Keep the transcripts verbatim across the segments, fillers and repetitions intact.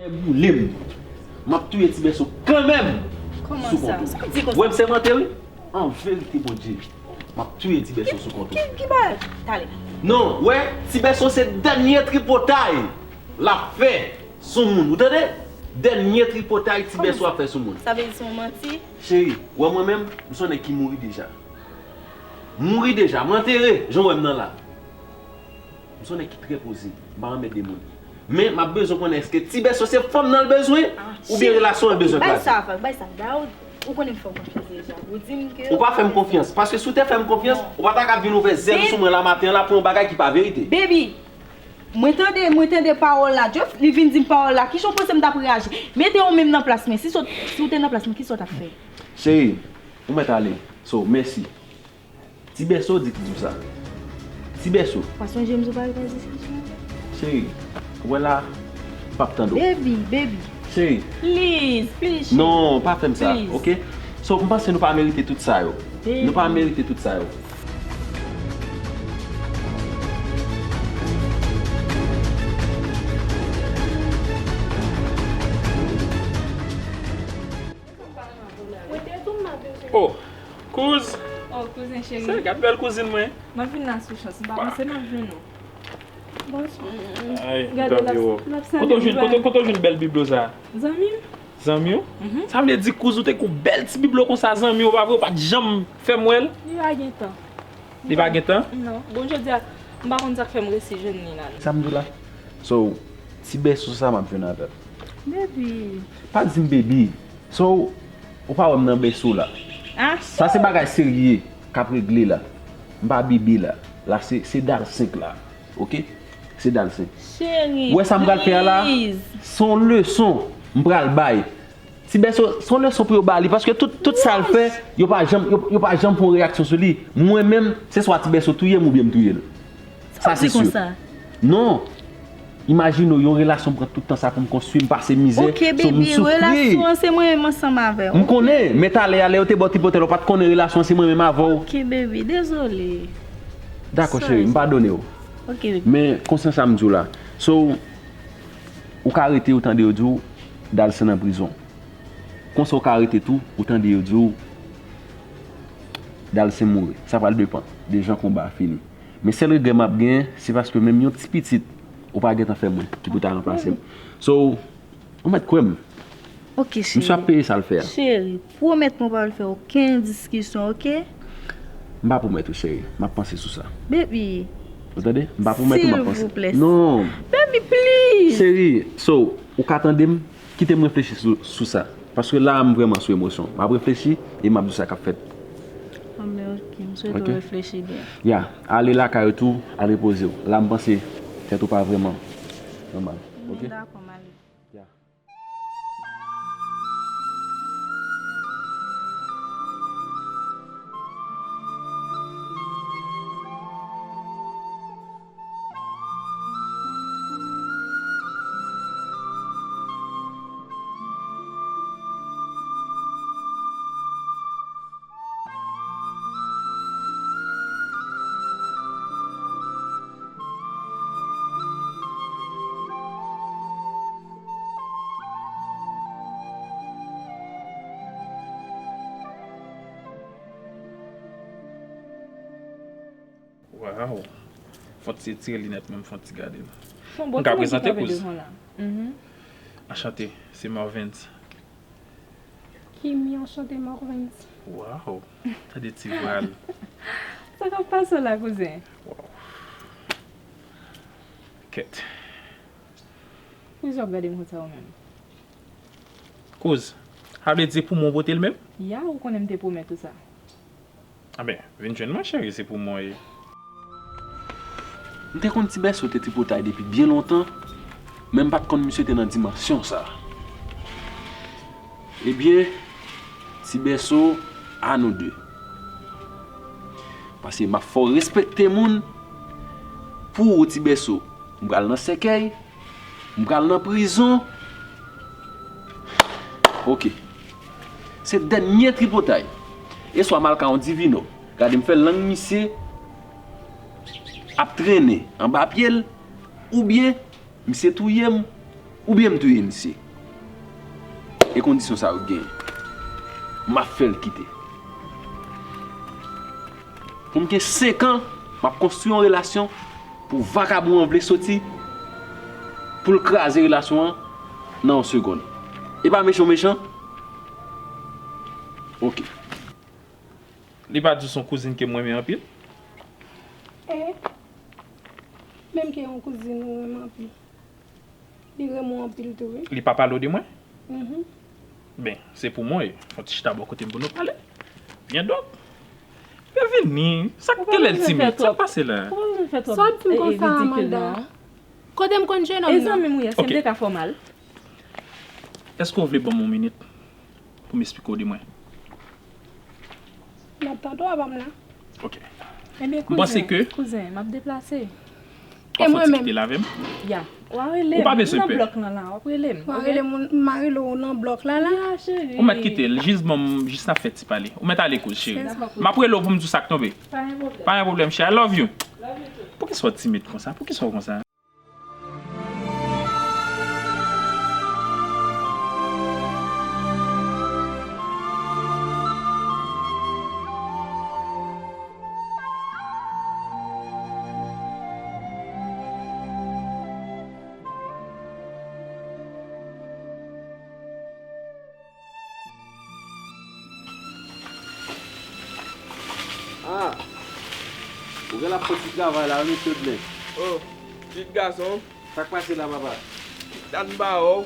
Boule m. M ap touye Ti Bèso kanmenm. Kòman sa? Sa w di konsa? Ou wè m sèmante wi. An verite, Bondye, m ap touye Ti Bèso sou kont ou. Ki, ki bagay? Talè. Non, wè, Ti Bèso se dènye tripotay l ap fè sou moun. Ou tande? Dènye tripotay Ti Bèso ap fè sou moun. Sa vle di se yon manti? Cheri, wè mwen menm, m se yon nèg ki mouri deja. Mouri deja, m antere, jan w wè m nan la. M se yon nèg ki trè poze, m pa anmède moun. Men, m ap bezwen konnen èske Ti Bèso se fanm nan l bezwen, oubyen relasyon an l bezwen kraze? Bay sa, bay sa, Daoud, ou konnen m fè w konfyans deja. Ou di m ke... Ou pa fè m konfyans, paske si w te fè m konfyans, ou pa ta ka vin ouvè zèl sou mwen la maten an la pou yon bagay ki pa verite. Baby, mwen tande, mwen tande pawòl la, Jeff, li vin di m pawòl la, kijan w panse m t ap reyaji? Mete w menm nan plas mwen, si w te nan plas mwen, kisa w t ap fè? Cheri, ou mèt ale. So, mèsi. Ti Bèso di ki di w sa. Ti Bèso. Pa sonje m sou pale nan diskisyon. Cheri, ou wè la, m p ap tande w. Baby, baby. Cheri. Please, please, cheri. Non, pa fè m sa, oke? So, m panse nou pa merite tout sa yo. Nou pa merite tout sa yo. Oh, kouz. Oh, kouzen cheri. Sa, gad bèl kouzin mwen. M ap vin la sou chans. M pa panse m ap jwenn ou. Bonswa. Ay, gade, m t ap tann ou. Kote w jwenn, kote, kote w jwenn bèl biblo sa? Zanmi m. Zanmi w? Mhm. Sa vle di kouz ou te gon bèl ti biblo konsa zanmi w, pa vre? Ou pa t janm fè m wè l? Li pa gen tan. Li pa gen tan? Non. Bon, jodi a, m pa konn sa k fè m resi jwenn li la. Sa m di w la? So, Ti Bèso sa m ap jwenn avè l. Baby. Pa di m baby. So, ou pa wè m nan bèso la. Ah, sa se bagay serye k ap regle la. M pa bebe la. La se, se dal senk la. Oke? Se dal senk. Cheri, ou wè sa m pral fè a la? Se yon leson m pral bay. Ti Bèso, se yon leson pou yo ba li, paske tout, tout sa l fè, yo pa janm, yo, yo pa janm pran yon reyaksyon sou li. Mwen menm, se swa Ti Bèso touye m oubyen m touye l. Sa se si. Non. Imajine w, yon relasyon m pran tout tan sa pou m konstwi, m pase mizè, so m soufri. Ok, baby, relasyon an se mwen menm ansanm avè w. M konnen, men talè a, lè yo te ba w tripotay la, ou pa t konnen relasyon an se mwen menm avè w. Ok, baby, dezole. Dakò, cheri, m padone w. Ok, baby. Men, konsa sa m di w la. So, ou ka rete, ou tande yo di w, Dalsen nan prizon. Konsa ou ka rete tou, ou tande yo di w, Dalsen mouri. Sa pral depann de jan konba a fini. Men sèl regrè m ap genyen, se paske menm yon ti pitit, ou pa gentan fè mwen, ki pou ta ranplase m. So, ou mèt kwè m. Ok, cheri. Misye ap peye sa l fè a. Cheri, pwomèt mwen w p ap fè okenn diskisyon, ok? M pa pwomèt ou, cheri. M ap panse sou sa. Baby. Ou tande? M pa pwomèt ou, m ap panse. Silvouplè. Non. Baby, please. Cheri, so, ou ka tande m? Kite m reflechi sou, sou sa. Paske la a m vrèman sou emosyon. M ap reflechi e m ap di w sa k ap fèt. Anben, ok. M swete w reflechi byen. Ya, ale lakay ou tou, al repoze w. La m panse tèt ou pa vrèman nòmal. Ok? Dakò, m ale. Ya. Waw! Fò ti etire linèt mwen, fò ti gade l. M ka prezante kouz. Anchante, se Marvens. Kimi, anchante, Marvens. Waw! Tande ti vwa l. Sa k ap pase w la, kouzen? Waw! Kèt. Poukisa w ap gade m konsa ou menm? Kouz, sa vle di se pou mwen w pote l menm? Ya, ou konnen m te pwomèt ou sa. Anben, vin jwenn mwen, cheri, se pou mwen w ye. M te konn Ti Bèso te tripotay depi byen lontan, men m pa t konn misye te nan dimansyon sa. Ebyen, Ti Bèso, a nou de. Paske m ap fè w respekte moun pou ou, Ti Bèso. M pral nan sèkèy. M pral nan prizon. Ok. Se dènye tripotay. E swa m al ka yon divino. Gade m fè lang misye ap trennen anba pye l. Oubyen misye touye m. Oubyen m touye misye. E kondisyon sa yo k genyen. M ap fè l kite. Pou m gen senk an, m ap konstwi yon relasyon pou vakabon an vle soti, pou l kraze relasyon an nan yon segonn. E pa mechan w mechan? Oke. Li pa di w se yon kouzin ke m renmen anpil? E, menm ke yon kouzin ou renmen anpil. Li renmen w anpil tou, wi. Li pa pale w de mwen? Mhm. Ben, se pou mwen, fò ti chita bò kote m pou nou pale. Byen donk. Byenvini. Sa k genlè l timid? Sa k pase la? Sa w ap di m konsa, Amanda? Kote m konn jennonm nan? E zanmi m ou ye, si m te ka fè w mal. Èske w vle ban m yon minit pou m esplike w de mwen? M ap tande w, a pa m la. Ok. M panse ke kouzen, m ap deplase. W ap fè ti kite la avè m? Ya. W a rele m. Ou pa bezwen pè. Nan blòk lan la, w ap rele m. W a rele m, m a rele w nan blòk la la. Ya, cheri. Ou mèt kite l, jis ban m, jis n ap fè ti pale. Ou mèt ale kouz, cheri. M ap rele w pou m di w sa k tonbe. Pa gen pwoblèm. Pa gen pwoblèm, cheri. I love you. Poukisa w timid konsa? Poukisa w konsa? Ah! Ou gen l ap fè ti travay la, wi, mesye Odlè. Oh, pitit gason. Sa k pase la, papa? Dat m pa wè w.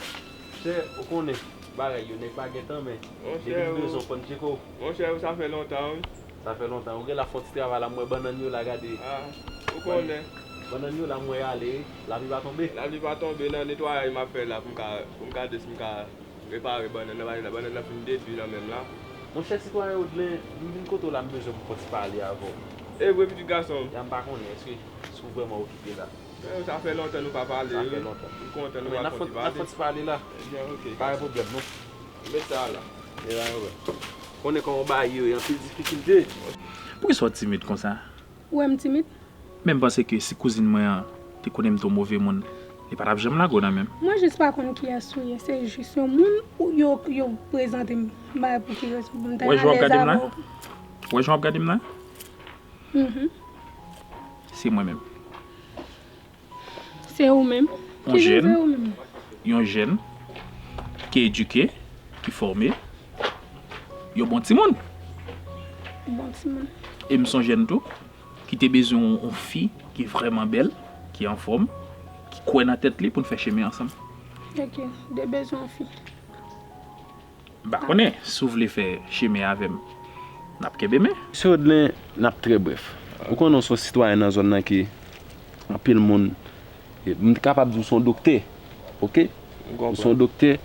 Chè, ou konnen, bagay yo, nèg pa gen tan, men depi m bezwen w, konn tcheke w. Monchè, sa fè lontan, wi. Sa fè lontan. Ou gen l ap fè ti travay la, m wè bannann yo la, gade. Ah, ou konnen. Bannann yo la, m wè y ale, wi. Lapli pa tonbe. Lapli pa tonbe, nan netwayaj m ap fè la, pou m ka, pou m gade si m ka repare bannann nan, paske bannann nan fin detwi nan men m la. Monchè sitwayen Odlè, m vin kote w la, m bezwen pou m fè ti pale avè w. E vre, pitit gason m. Ya m pa konnen, èske si w vrèman okipe la? Men sa fè lontan nou pa pale, wi. Sa fè lontan. M kontan nou rakonte pale. N ap fè ti pale la. Ebyen, ok. Pa gen pwoblèm, non. Met sa la. E pa gen pwoblèm. Konnen kòman bagay yo ye, anpil difikilte. Poukisa w timid konsa? Ou wè m timid? Men m panse ke si kouzin mwen an te konnen m te yon move moun, li pa t ap janm lage w nan men m. Mwen jis pa konn kiyès ou ye, se jis yon moun ou yo, yo prezante m, m pa wè pou ki rezon pou m ta alèz avè w. Ou wè jan w ap gade m la? Mhm. Se mwen menm. Se ou menm? Ki jan se ou menm? Yon jèn ki edike, ki fòme, yon bon timoun. Bon timoun. E m se yon jèn tou ki te bezwen yon, yon fi ki vrèman bèl, ki anfòm, ki kwè nan tèt li pou n fè chemen ansanm. Ok, de bezwen yon fi. M pa konnen, si w vle fè chemen avè m, n ap kenbe men. Mesye Odlè, n ap trè brèf. Ou konnen w se yon sitwayen nan zòn nan ke anpil moun, e, m kapab di w se yon doktè, ok? Ou se yon doktè,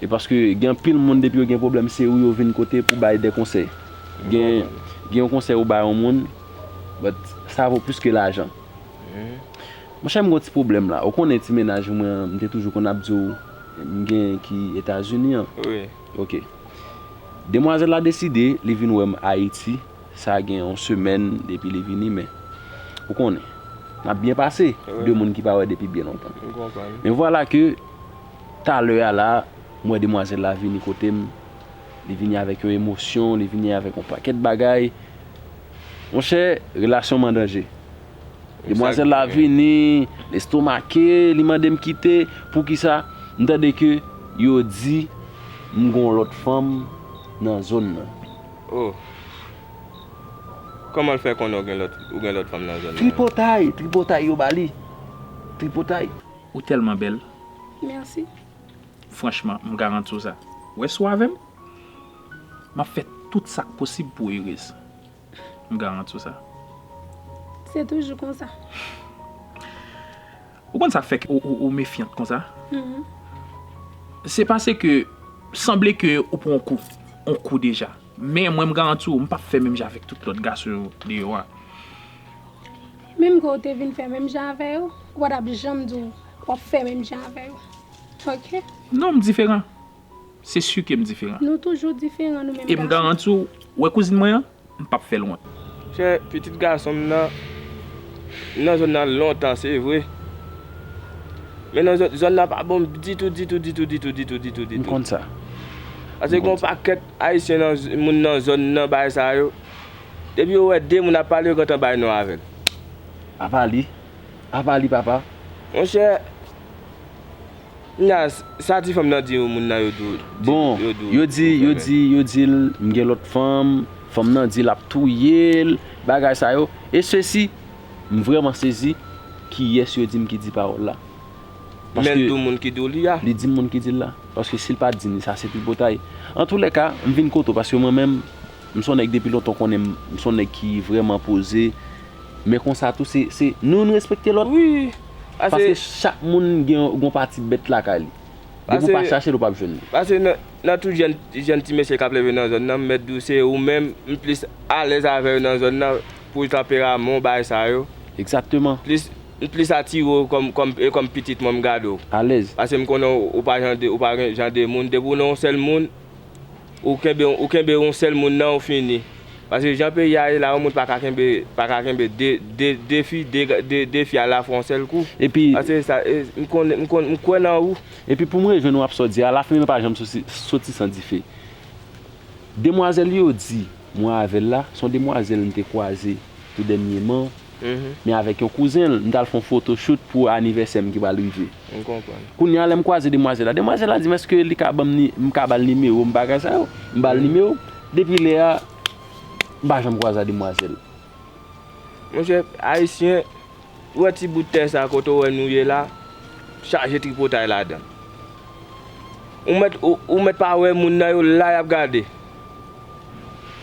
e paske gen anpil moun depi yo gen pwoblèm, se ou yo vin kote pou bay de konsèy. Gen, gen yon konsèy ou bay yon moun, but sa vo plis ke lajan. Monchè, m gon ti pwoblèm la. Ou konnen ti mennaj mwen an, m te toujou konn ap di w, m gen ki Etazini an. Wi. Ok. Demwazèl la deside, li vin wè m Ayiti, sa gen yon semèn depi li vini, men ou konnen, n ap byen pase, de moun ki pa wè depi byen lontan. M konprann. Men vwala ke talè a la, m wè demwazèl la vini kote m, li vini avèk yon emosyon, li vini avèk yon pakèt bagay. Monchè, relasyon m an danje. Demwazèl la vini, l estomake, li mande m kite. Poukisa? M tande ke yo di m gon lòt fanm nan zòn nan. Oh. Kòman l fè konnen ou gen lòt, ou gen lòt fanm nan zòn nan? Tripotay, tripotay yo ba li. Tripotay. Ou tèlman bèl. Mèsi. Franchman, m garanti w sa. Ou wè si w avè m, m ap fè tout sa k posib pou w erez. M garanti w sa. Se toujou konsa. Ou konn sa k fè ou, ou, ou mefyant konsa? Mhm. Se paske sanble ke ou pran yon kou, yon kou deja. Men mwen, m garanti w, m p ap fè menm jan avèk tout lòt gason yo deyò a. Menm ke w te vin fè menm jan avè yo, ou pa t ap janm di w w ap fè menm jan avè yo. Ok? Non, m diferan. Se si ke m diferan. Nou toujou diferan, nou menm gason. E m garanti w, wè kouzin mwen an, m p ap fè l wont. Chè, pitit gason m nan, nan zòn nan lontan, se vre. Men nan zòn, zòn nan pa bon ditou, ditou, ditou, ditou, ditou, ditou, M ditou. Konn sa. Paske gen yon pakèt Ayisyen nan z- moun nan zòn nan bagay sa yo. Depi yo wè de moun ap pale, yo gentan bay non avè l. Apa li? Apa li, papa? Monchè, nya, sa ti fanm nan di moun nan yo dou. Bon, yo di, yo di, yo di l m gen lòt fanm, fanm nan di l ap touye l, bagay sa yo. E sesi, m vrèman sezi kiyès yo di m ki di pawòl la. Men l di w moun ki di w li a. Li di m moun ki di l la. Paske si l pa t di m li, sa se pi potay. Antoulèka, m vin kote w paske mwen menm, m se yon nèg depi lontan w konnen m, m se yon nèg ki vrèman poze. Men konsa tou, se, se nou, nou respekte lòt. Wi. Paske chak moun gen yon, gen yon pati bèt lakay li. Depi w pa chache l, ou p ap jwenn li. Paske nan, nan tout jèn, jèn ti mesye k ap leve nan zòn nan, m mèt di w se ou menm m plis alèz avè yo nan zòn nan pou tanperaman w, bagay sa yo. Egzakteman. Plis, m plis atire w kòm, kòm, e kòm pitit mwen m gade w. Alèz. Paske m konnen w, ou pa jan de, ou pa gen jan de moun. Depi w nan yon sèl moun, ou kenbe, ou kenbe yon sèl moun nan, ou fini. Paske jan peyi a ye la, yon moun pa ka kenbe, pa ka kenbe de, de, de fi, de, de, de fi alafwa yon sèl kou. Epi, Paske sa, e, m konnen, m konnen, m kwè nan ou. Epi pou m rejwenn w ap sot di a, lafimen pa janm soti, soti san dife. Demwazèl yo di mwen avè l la, se yon demwazèl m te kwaze tou dènyeman, men avèk yon kouzen l, m t al fè yon photoshoot pou anivèsè m ki pral rive. M konprann. Kounye a, lè m kwaze demwazèl la, demwazèl la di m èske li ka ban m ni, m ka ba l nimewo m, bagay sa yo. M ba l nimewo. Depi lè a, m pa janm kwaze a demwazèl. Monchè, Ayisyen, ou wè ti bout tè sa kote w wè nou ye la, chaje tripotay ladan l. Ou mèt, ou, ou mèt pa wè moun nan yo la y ap gade.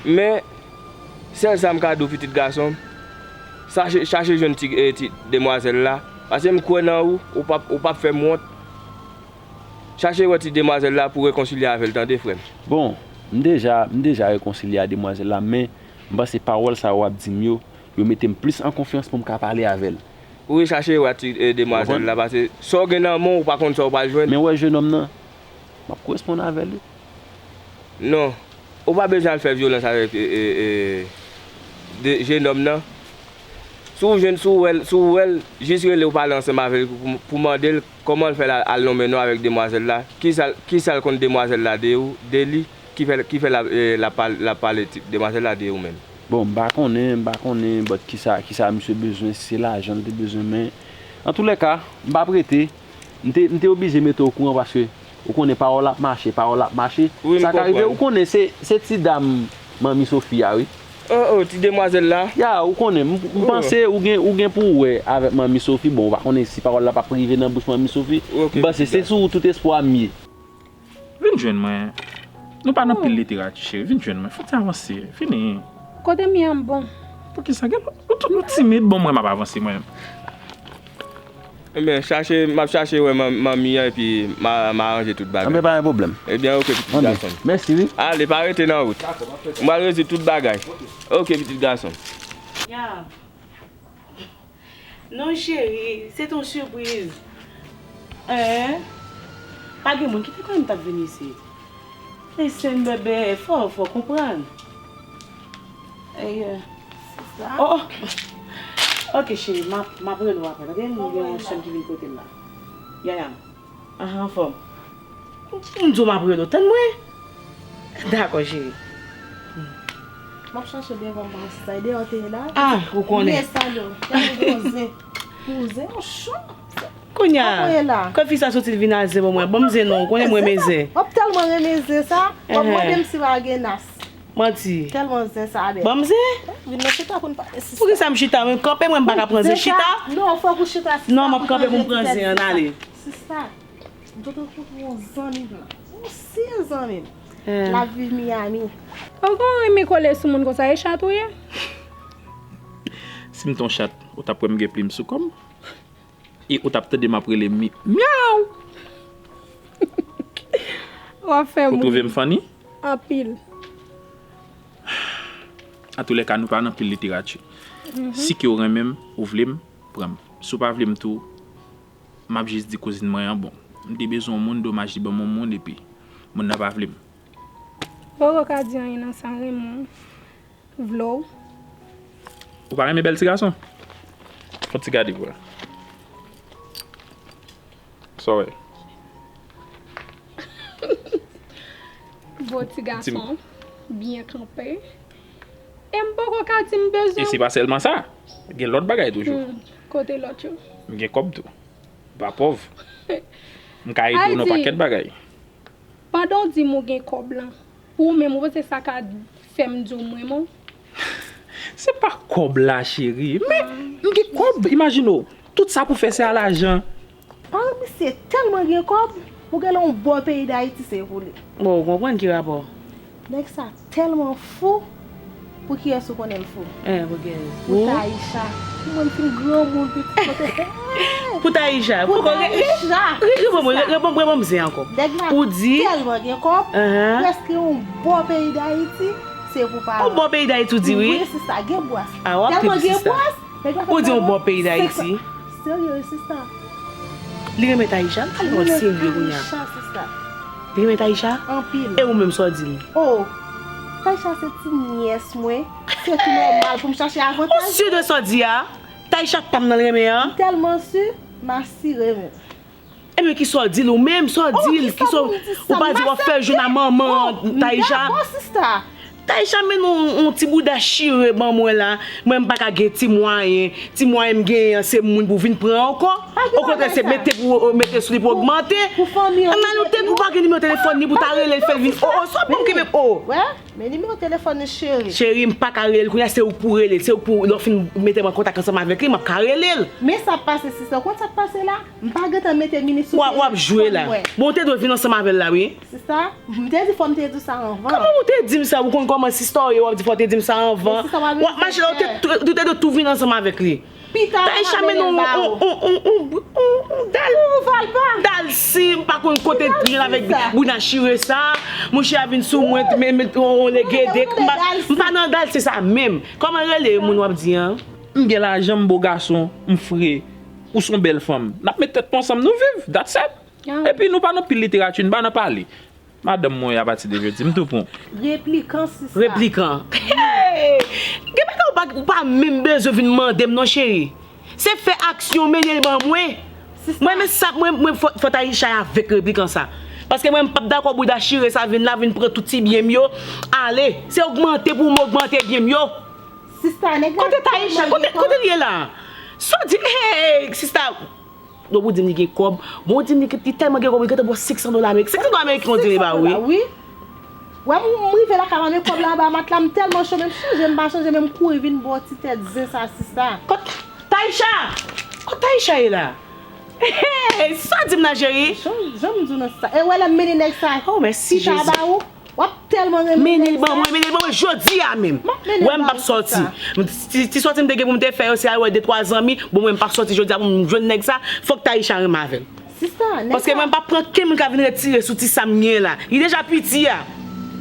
Men, sèl sa m ka di w pitit gason m, chache, chache jwenn ti, e, ti demwazèl la, paske m kwè nan ou, ou p ap, ou p ap fè m wont. Chache wè ti demwazèl la pou w rekonsilye avè l, tande, frè m. Bon, m deja, m deja rekonsilye a demwazèl la, men m panse pawòl sa yo w ap di m yo, yo mete m plis an konfyans pou m ka pale avè l. Ou rechache wè ti, e, demwazèl la, paske sa w gen nan men w, ou pa konn sa w pral jwenn. Men w wè jenòm nan, m ap koresponn avè l wi. Non, ou pa bezwen al fè vyolans avèk, e, e, e, de, jenòm nan. Si w jwenn, si w wè l, si w wè l, jis rele w pale ansanm avè l pou, pou mande l kòman l fè l al, al nonmen non avèk demwazèl la, kisa, kisa l konn demwazèl la de ou, de li, ki fè, ki fè l ap, e, l ap pale, l ap pale ti, demwazèl la de ou menm. Bon, m pa konnen, m pa konnen, but kisa, kisa misye bezwen, si se lajan l te bezwen, men antoulèka, m p ap rete, m te, m te oblije mete w okouran paske ou konnen pawòl ap mache, pawòl ap mache. Wi, m Sa ka rive, konprann. Ou konnen se, se ti dam Manmi Sofi a, wi. Oh, oh, ti demwazèl la. Ya, ou konnen, m, m Oh. panse ou gen, ou gen pou w wè avèk Manmi Sofi, bon, ou pa konnen si pawòl la p ap rive nan bouch Manmi Sofi. Ok, M panse se sou ou tout espwa m ye. Vin jwenn mwen. Nou pa nan pil literati, cheri. Vin jwenn mwen. Fò n avanse. Vini. Kote m ye a m bon. Poukisa? Gen lòt, ou, ou, ou timid, bon, mwen, m ap avanse, mwen. Ebyen, chache, m ap chache wè man- manmi an epi m a, m a ranje tout bagay. Anben, pa gen pwoblèm. Ebyen, ok, pitit Anben, gason m. Mèsi, wi. Ale, pa rete nan wout. M pral rezoud tout bagay. Ok, pitit gason m. Ya. Non, cheri, se t on sipriz. Hein? Pa gen moun ki te konnen m t ap vin isit. Listen, bebe, fò, fò konprann. Ey, Sista. Oh, oh. Ok, cheri, m ap, m ap rele w apre, tande? M gen yon sè m ki vin kote m la. Yaya. Aha, anfòm. M di w m ap rele w, tann mwen. Dakò, cheri. M ap chache devan m pa wè si sa e deyò te ye la. Ah, ou konnen. Yes, alo. Gade gwo zen. Gwo zen, yon cho. Kounye Kounye la. a, kòm fi sa soti vin a zen pou mwen. Ban m zen non, ou konnen m renmen zen. M ap tèlman renmen zen sa. M ap Ehe. Mande m si pa gen nas. Manti. Tèlman zen sa bèl. Ban m zen? Vin nan chita pou n pale sista. Poukisa m chita? Mwen kanpe, mwen m pa ka pran zen. Chita? Non, fòk ou chita sista. Non, m ap kanpe pou m pran zen an, ale. Sista. M te kontre yon zanmi m la. Yon sye zanmi m. Eh. L ap viv Miami. Ou gon renmen kole sou moun konsa, e chat ou ye? Si m t on chat, ou t ap wè m gen plim sou kò m. E ou t ap tande m ap rele mi, myaw! W ap fè Ou moun twouve m funny? Anpil. Antoulèka, nou pa nan pil literati. Si ke w renmen m, ou vle m, pran m. Si w pa vle m tou, m ap jis di kouzin mwen an bon. M te bezwen yon moun, domaj li ban m yon moun, epi moun nan pa vle m. Ou poko ka di anyen nan sa, renmen w, vle w. Ou pa renmen bèl ti gason? Fè yon ti gade pou wè. Sa w wè? Bon ti gason, byen kanpe. E m poko ka di m bezwen. E se pa sèlman sa. Gen lòt bagay toujou. Hmm, kote lòt yo? M gen kòb tou. M pa pòv. M ka ede w nan pakèt bagay. Pandan w di m ou gen kòb lan, pou ou menm, ou panse sa ka fè m di w m renmen w? Se pa kòb la, cheri. Men, m gen kòb, imajine w. Tout sa pou fè se a lajan. Paran misye tèlman gen kòb, ou gen lè yon bò peyi Dayiti se pou li. Bon, ou konprann ki rapò? Nèg sa tèlman fou, pou kiyès ou konnen l fou? Eh, pou kiyès? Pou Taïcha. Mwen m fin granmoun pitit kote. Pou Taïcha. Pou Taïcha. Reponn mwen, reponn mwen zen ankò. Nèg la tèlman gen kòb, prèske yon bò peyi Dayiti, se pou paran. Yon bò peyi Dayiti ou di wi? Wi, sista, gen bwas. Ah, w ap trip sista. Ou di yon bò peyi Dayiti. Serye wi sista. Li renmen Taïcha? Al yon serye kounye a. Li renmen Taïcha? Anpil. E ou menm sa w di l? Oh, Taïcha se ti nyès mwen. Se tou nòmal pou m chache avantaj. Ou si de sa w di a? Taïcha pa m nan l renmen an? M tèlman si, m asire menm. Ebyen kisa w di l ou menm? Sa w di l? Kisa w pa di w ap fè l jwenn a manman an Taïcha? Taïcha mennen yon ti bouda chire ban mwen la. Mwen m pa ka gen ti mwayen. Ti mwayen m genyen an se moun pou vin pran ankò. Okontrè se mete pou mete sou li pou ogmante. Ann ale ou te ou pa gen nimewo telefòn ni pou ta rele l fè l vin. Oh oh sa w ban m kenbe oh. Men nimewo telefòn li cheri. Cheri m pa ka rele l kounye a se ou k pou rele l se ou k pou lè w fin mete m an kontak ansanm avèk li m ap ka rele l. Men sa k pase sista w konn sa k pase la? M pa gentan mete mini sou telefòn mwen. W ap jwe la. Bon w te dwe vin ansanm avè l la wi. Sista, m te di fò m te di w sa anvan. Kòman ou te di m sa? Ou konn kòman sista w ye w ap di fò w te di m sa anvan. W ap mache la ou te dwe tou vin ansanm avèk li. Pita m ap mennen l ba ou. Taïcha mennen yon yon yon yon yon dal. Yon valpa. Dal si m pa konn kote l jwenn avèk bouna chire sa. Monchè a vin sou mwen men men yon legede. M pa nan dal se sa menm. Kòman l rele moun w ap di an? M gen lajan m bo gason, m fre. Ou s on bèl fanm. N ap met tèt nou ansanm nou viv. That's it. Epi nou pa nan pil literati, nou pa nan pale. Madanm mwen apati de jodi, m tou pran w. Replikan sista. Replikan. Hey! Gen bagay ou pa ou pa menm bezwen vin mande m non cheri. Se fè aksyon mennen l ban mwen. Mwen men sa mwen mwen fò fò Taïcha avèk replikan sa. Paske mwen m p ap dakò bouda chire sa vin la vin pran tout ti byen m yo ale. Se ogmante pou m ogmante byen m yo. Sista nèg la. Kote Taïcha? Kote kote l ye la? Sa w di hey sista. Donk ou di m li gen kòb. Bon ou di m li li tèlman gen kòb li gentan ba w senk san dola ameriken. Senk san dola ameriken ou di m li ba ou wi. Wi. Wè m m rive lakay la men kòb la anba mat la m tèlman cho men m chanje m pa chanje men m kouri vin ba w ti tèt zen sa sista. Kot Taïcha? Kot Taïcha ye la? Hey, sa w di m la cheri? Jan m di w nan sista. E w wè lè m mennen nèg sa. Oh mèsi Jezi. Pita ba ou. W ap tèlman renmen nèg sa. Mennen l ban mwen, mennen l ban mwen jodi a menm. M ap mennen l ba ou sista. Wè m p ap sòti. Ti ti sòti m te gen pou m te fè yo se al wè de twa zanmi. Bon mwen m p ap sòti jodi a pou m jwenn nèg sa. Fòk Taïcha renmen avè l. Sista, nèg sa. Paske mwen m p ap pran kenn moun k ap vin retire sou ti sa m gen la. Li deja piti a.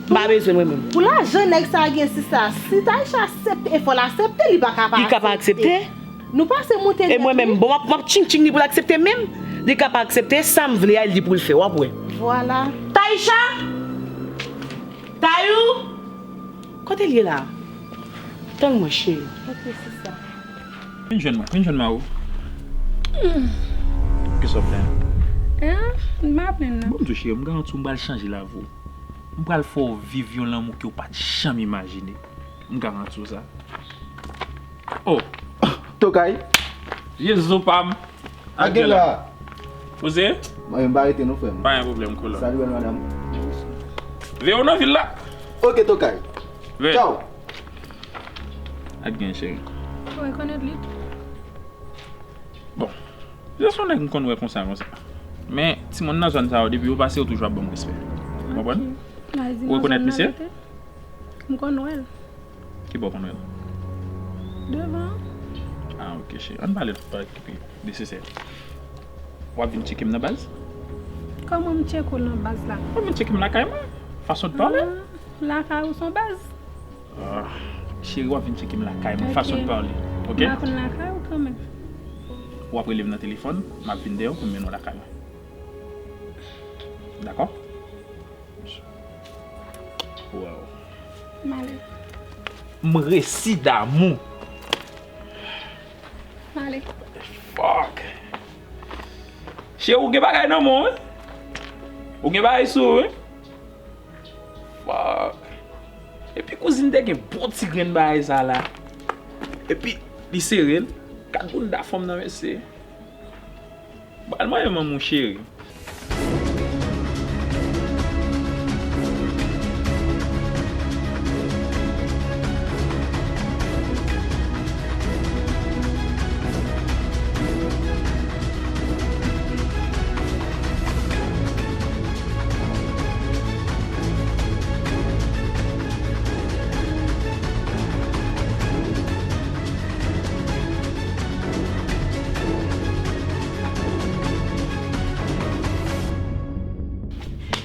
M pa bezwen l mwen menm. Pou lajan nèg sa gen sista, si Taïcha aksepte, e fò l aksepte, li pa ka pa aksepte. Li ka pa aksepte? Nou pase moute nèt wi. E mwen menm, bon, m ap, m ap tching tching li pou l aksepte menm. Li ka pa aksepte, sa m vle a, li pou l fè, w ap wè. Vwala. Taïcha! Tayou! Kote l ye la? Tann mwen, cheri. Ok, sista. Vin jwenn mwen, vin jwenn mari w. Kisa w plenn? Hein? M pa plenn non. Bon, m di w, cheri, m garanti w, m pral chanje lavi w. M pral fè w viv yon lanmou ke w pa t janm imajine. M garanti w sa. Oh! Tokay! Jezi pa m! Ak gen la! Poze? Mwen menm pa rete non frè m. Pa gen pwoblèm kolòn. Salut bèl madanm. Veye w nan vil la! Ok Tokay! Veye! Tchaw! Ak gen cheri. Ou rekonèt li? Bon. Jezi se yon nèg m konn wè konsa konsa. Men timoun nan zòn sa yo depi yo pase yo toujou ap ban m respè. Ou konprann? Ou rekonèt misye? M konn wè l. Kibò w konn wè l? Devan. Ah ok cheri. Ann pale lòt bagay ki pi nesesè. W ap vin tcheke m nan baz? Kòman m tcheke w nan baz la? W ap vin tcheke m lakay mwen. Fason de pale. Ah, lakay ou se yon baz. Ah, cheri w ap vin tcheke m lakay mwen. Fason de pale. Ok? M pa konn lakay ou kanmenm. W ap rele m nan telefòn, m ap vin dèyè w pou m mennen w lakay mwen. Dakò? Wow. M ale. M resi damou. M ale. Fuck. Cheri, ou gen bagay nan men w, wi. Ou gen bagay sou ou, wi. Fuck. Epi kouzin te gen bon ti grenn bagay sa la. Epi li sere l. Gad bounda fanm nan, mesye. Ba l manyen manman w, cheri.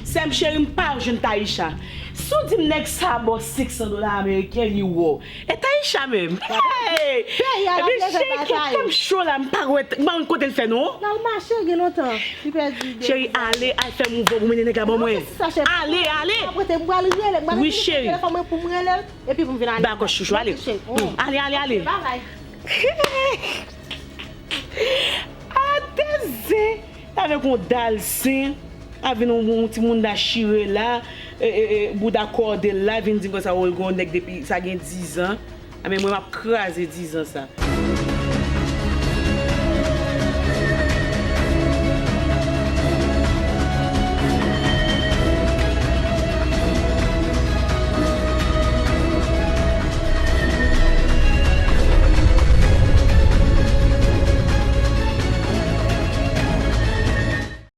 Sè m cheri, m pa jwenn Taïcha. Si w di m nèg sa ba w senk san dola ameriken, li wè w. E Taïcha menm. Hey! Epi cheri, kèk fanm cho la, m pa wè, m pa konn kote l fè non. L al mache gen lontan. Li pèdi de. Cheri, ale, al fè mouvman pou mennen nèg la ban mwen. Ale, ale. Wi, cheri. Telefòn mwen pou m rele l. Epi pou m vin ale. Dakò, chouchou, ale. Ale, ale, ale. Atè zen. Avèk yon dal zen. A vin yon, yon timoun da chire la. E, e, e, bouda kòde l la. Vin di m konsa, o, l gen yon nèg depi sa gen dizan. A, men mwen, m ap kraze dizan sa.